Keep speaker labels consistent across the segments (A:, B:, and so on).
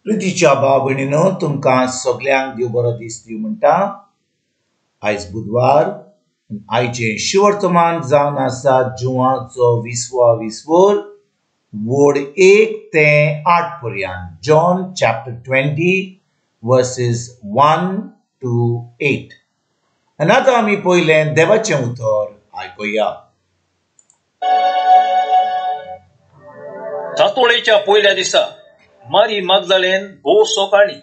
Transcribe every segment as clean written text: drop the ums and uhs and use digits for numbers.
A: प्रितीच्या भाव भयणीनो, तुमकां सगल्यांक देव बरो दीस दिवं म्हणटा. आयज बुधवार, आयचें शिवर्तमान जावन आसा जुवाचो 20वो विस्वोर, वोड 1 ते 8 पर्यंत. John chapter 20 verses 1 to 8. आनी आतां आमी पयलें देवाचें उतर आयकुया.
B: सातोळेच्या पयल्या दिसा मारी मागदालेन भोव सकाळी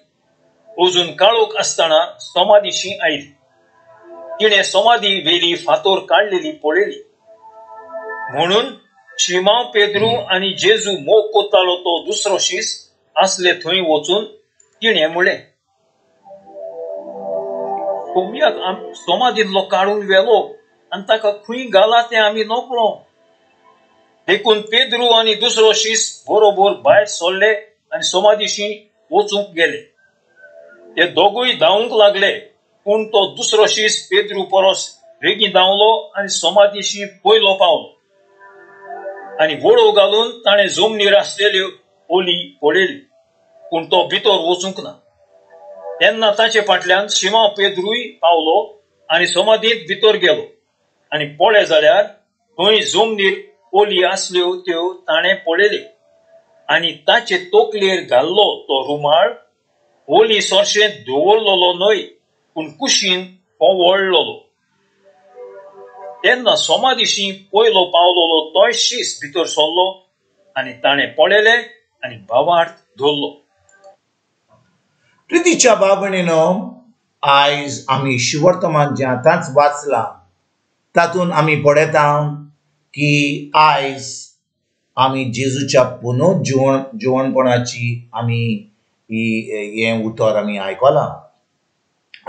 B: अजून काळोख आसतना समाधीशी आयली. तिणें समाधी वेली फातोर काडलेली पळयली. म्हणून शिमाव पेद्रू आनी जेजू मोग कोत्तालो तो दुसरो शीस आसले थंय वचून तिणें म्हणलें, कोंबयाक समाधींतलो काडून व्हेलो आनी ताका खंय घाला तें आमी नकळो. देखून पेद्रू आनी दुसरो शीस बरोबर भायर सरले आनी समाधीशी वचूंक गेले. ते दोगूय धांवूंक लागले, पूण तो दुसरो शीस पेद्रू परस बेगीन धांवलो आनी समाधीशी पयलो पावलो. आनी वळोव घालून ताणें जमनीर आसलेल्यो ओली पळयली, पूण तो भितर वचूंक ना. तेन्ना ताचे फाटल्यान शिमाव पेद्रूय पावलो आनी समाधींत भितर गेलो. आनी पळय जाल्यार थंय जमनीर ओली आसल्यो त्यो ताणें पळयल्यो आनी ताचे तोकलेर घाल्लो तो रुमाळ ओली सोरशेंत दवरलेलो न्हय, पूण कुशीन पवळलेलो. तेन्ना समाधीशी पयलो पावलेलो तोय शीस भितर सरलो आनी ताणें पळयलें आनी भावार्थ धरलो.
A: प्रितीच्या भाव भयणीनो, आयज आमी शिवर्तमान जें आतांच वाचलां तातूंत आमी पळयता की आयज आमी जेजूच्या पुनः जिवणपणाची आमी हें उतर आमी आयकलां.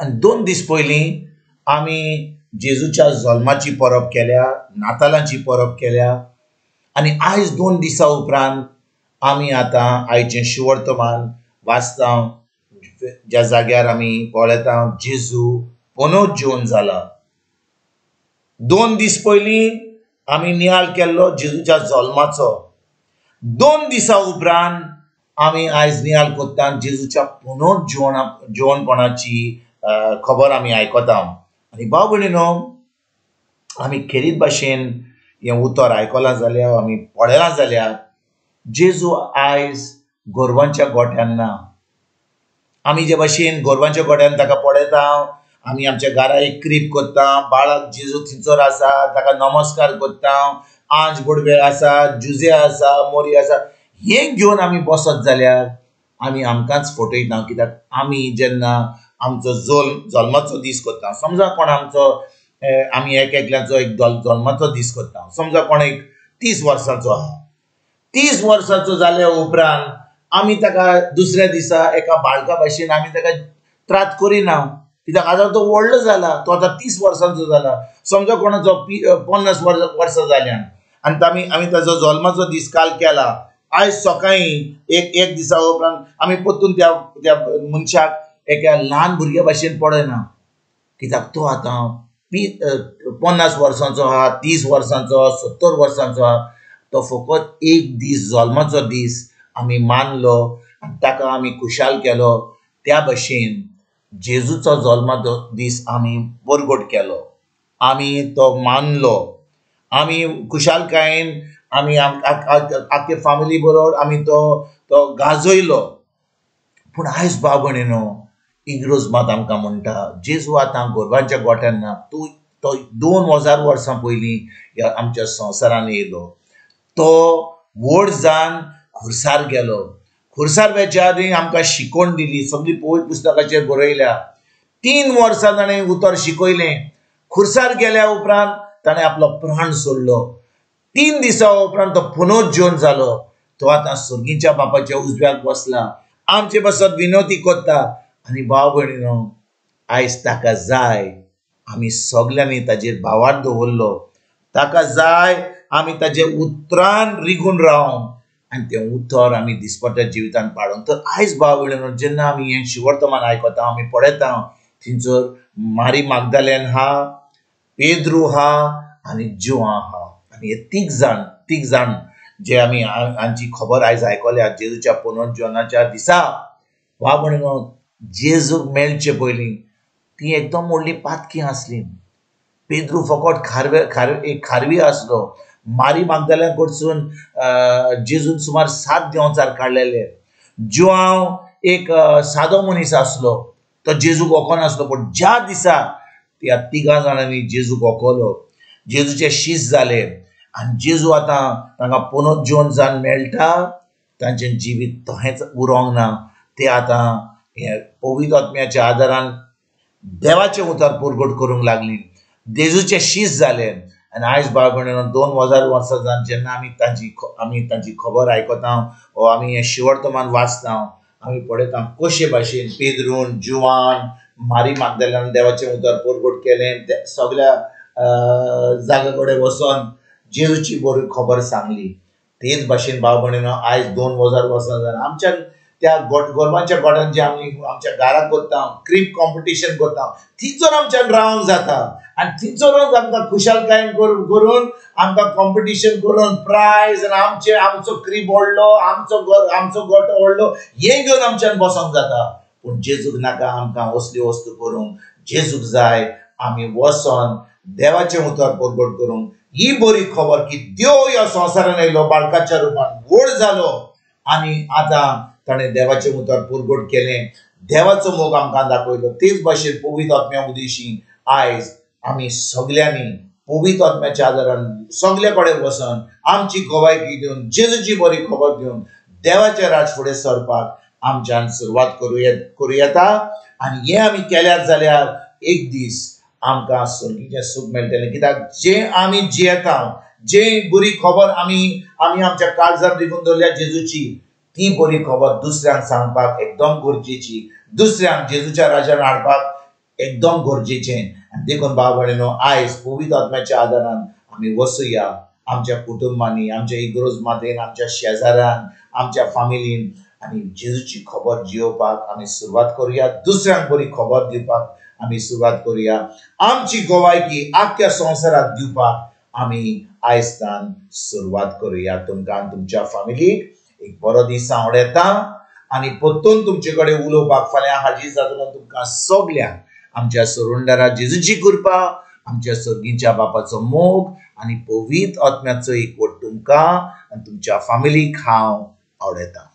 A: आनी 2 दीस पयलीं आमी जेजूच्या जल्माची परब केल्या, नातालांची परब केल्या. आनी आयज 2 दिसां उपरांत आमी आतां आयचें शिवर्तमान वाचता, ज्या जाग्यार आमी पळयता जेजू पुनः जिवन जाला. 2 दीस पयलीं आमी नियाळ केल्लो जेजूच्या जल्माचो. 2 दिसां उपरांत आमी आयज नियाळ करता जेजूच्या पुनः जिवनपणाची खबर आमी आयकता. आनी भाव भयणीनो, आमी खेरीत भाशेन हें उतर आयकलां जाल्यार, आमी पळयलां जाल्यार, जेजू आयज गोरवांच्या गोठ्यान ना. आमी जे भाशेन गोरवांच्या गोठ्यान ताका पळयता, आमी आमच्या घरा एक क्रीप करता, बाळक जेजू थंयसर आसा ताका नमस्कार करता, आंज बोडवे आसा, जुजे आसा, मोरी आसा, हें घेवन आमी बसत जाल्यार आमी आमकांच फटयता. कित्याक आमी जेन्ना आमचो जल्माचो दीस करता, समजा कोण आमचो आमी एक एकल्याचो एक जल्माचो दीस करता, समजा कोण एक 30 वर्सांचो आहा, 30 वर्सांचो जाल्या उपरांत आमी ताका दुसऱ्या दिसा एका बाळका भाशेन आमी ताका त्रात करिना. कित्याक आतां तो व्हडलो जाला, तो आतां 30 वर्सांचो जाला. समजा कोणाचो 50 वर्सां जाल्यान आनी आमी ताजो जल्माचो दीस काल केला, आयज सकाळीं एक दिसा उपरांत आमी परतून त्या त्या मनशाक एका ल्हान भुरग्या भाशेन पळयना. कित्याक तो आतां 50 वर्सांचो आहा, 30 वर्सांचो, 70 वर्सांचो आहा. तो फकत एक दीस जल्माचो दीस आमी मानलो आनी ताका आमी खुशाल केलो. त्या भशेन जेजूचो जल्माचो दीस आमी बरगोट केलो, आमी तो मानलो, आमी खुशालकायेन आमी आख्खे फामिली बरोबर आमी तो तो गाजयलो. पूण आयज भाव भयणीनो, इग्रोज मात आमकां म्हणटा जेजू आतां गोरवांच्या गोठ्यान ना. तूं तो 2000 वर्सां पयलीं ह्या आमच्या संवसारान येयलो, तो व्हड जावन खुर्सार गेलो. खुर्सार वेच्या आदी आमकां शिकवण दिली, सगळी पवित्र पुस्तकाचेर बरयल्या. 3 वर्सां ताणें उतर शिकयलें. खुर्सार गेल्या उपरांत ताणें आपलो प्राण सोडलो. 3 दिसां उपरांत तो पुनः जिवन जालो. तो आतां सर्गीच्या बापाच्या उजव्याक बसला, आमचे पासत विनवती करता. आनी भाव भयणीनो, आयज ताका जाय आमी सगल्यांनी ताजेर भावार्थ दवरलो. ताका जाय आमी ताजे उतरान रिगून रावन आनी तें उतर आमी दिसपट्ट्या जिवितान पाडून. तर आयज भाव भयणीनो, जेन्ना आमी हें शिवर्तमान आयकता, आमी पळयता थंयसर मारी मागदालेन हा, पेद्रू हा आनी जुआ हा. आनी हे तीग जाण जे आमी हांची खबर आयज आयकल्या जेजूच्या पुनर्जनाच्या दिसा, वा म्हणून जेजूक मेळचे पयलीं ती एकदम व्हडली पातकी आसली. पेद्रू फकत एक खारवी आसलो. मारी मागदाल्या कडसून जेजून सुमार 7 देंवचार काडलेले. जुआंव एक सादो मनीस आसलो, तो जेजूक वखनासलो. पूण ज्या दिसा त्या 3 जाणांनी जेजूक वखलो, जेजूचे शीस जाले आनी जेजू आतां तांकां पुनोत जिवन जावन मेळटा. तांचें जिवीत तहेंच उरोंक ना. ते आतां हे पवित्र आत्म्याच्या आदारान देवाचें उतर परगट करूंक लागली. जेजूचे शीस जाले. आनी आयज भाव भयणीनो 2000 वर्सां जावन जेन्ना आमी तांची खबर आयकता वो आमी हें शिवर्तमान वाचता, आमी पळयता कशे भाशेन पेद्रून, जुवान, मारी मागदाल्यान देवाचें उतर परगट केलें. सगळ्या जाग्या कडेन वचोन जेजूची बरी खबर सांगली. तेच भाशेन भाव भयणीनो आयज 2000 वर्सां जावन आमच्या त्या गोरवांच्या गोठान जे आमी आमच्या घराक करता, क्रीब कॉम्पिटिशन करता, थंयसर आमच्यान रावंक जाता आनी थंयसरूच आमकां खुशालकायेन करून आमकां कॉम्पिटिशन करून प्रायज आनी आमचो क्रीब व्हडलो, आमचो गोठो व्हडलो हें घेवन आमच्यान बसोंक जाता. पूण जेजूक नाका आमकां असली वस्तू करूंक. जेजूक जाय आमी वचोन देवाचें उतर परगट करूंक. ही बरी खबर की देव ह्या संवसारान येयलो, बाळकाच्या रुपान व्हड जालो आनी आतां ताणें देवाचें उतर परगट केलें, देवाचो मोग आमकां दाखयलो. तेच भाशेन पवित्र आत्म्या उदेशी आयज आमी सगल्यांनी पवित्र आत्म्याच्या आदारान सगळे कडेन वचून आमची गवायकी दिवन, जेजूची बरी खबर दिवन देवाचें राज फुडें सरपाक आमच्यान सुरवात करूं येता. आनी हें आमी केल्यार जाल्यार एक दीस आमकां सर्गीचें सूख मेळटलें. कित्याक जें आमी जियेता, जें बरी खबर आमी आमी आमच्या काळजार लिखून दवरल्या जेजूची, ती बरी खबर दुसऱ्यांक सांगपाक एकदम गरजेची, दुसऱ्यांक जेजूच्या राजान हाडपाक एकदम गरजेचें. आनी देखून भाव भयणीनो आयज पवित्र आत्म्याच्या आदारान आमी वसुया आमच्या कुटुंबांनी, आमच्या इगरोज मातेन, आमच्या शेजारान, आमच्या फामिलीन आनी जेजूची खबर जियोवपाक आमी सुरवात करुया. दुसऱ्यांक बरी खबर दिवपाक आमी सुरवात करुया. आमची गवायकी आख्ख्या संवसाराक दिवपाक आमी आयजतान सुरवात करुया. तुमकां आनी तुमच्या फामिलीक एक बरो दीस आवडटा आनी परतून तुमचे कडेन उलोवपाक फाल्यां हाजीर जातलो. तुमकां सगल्यांक आमच्या सरुंडरा जेजूची कृपा, आमच्या सर्गीच्या बापाचो मोग आनी पवित्र आत्म्याचो एकवट तुमकां आनी तुमच्या फामिलीक हांव आवडटा.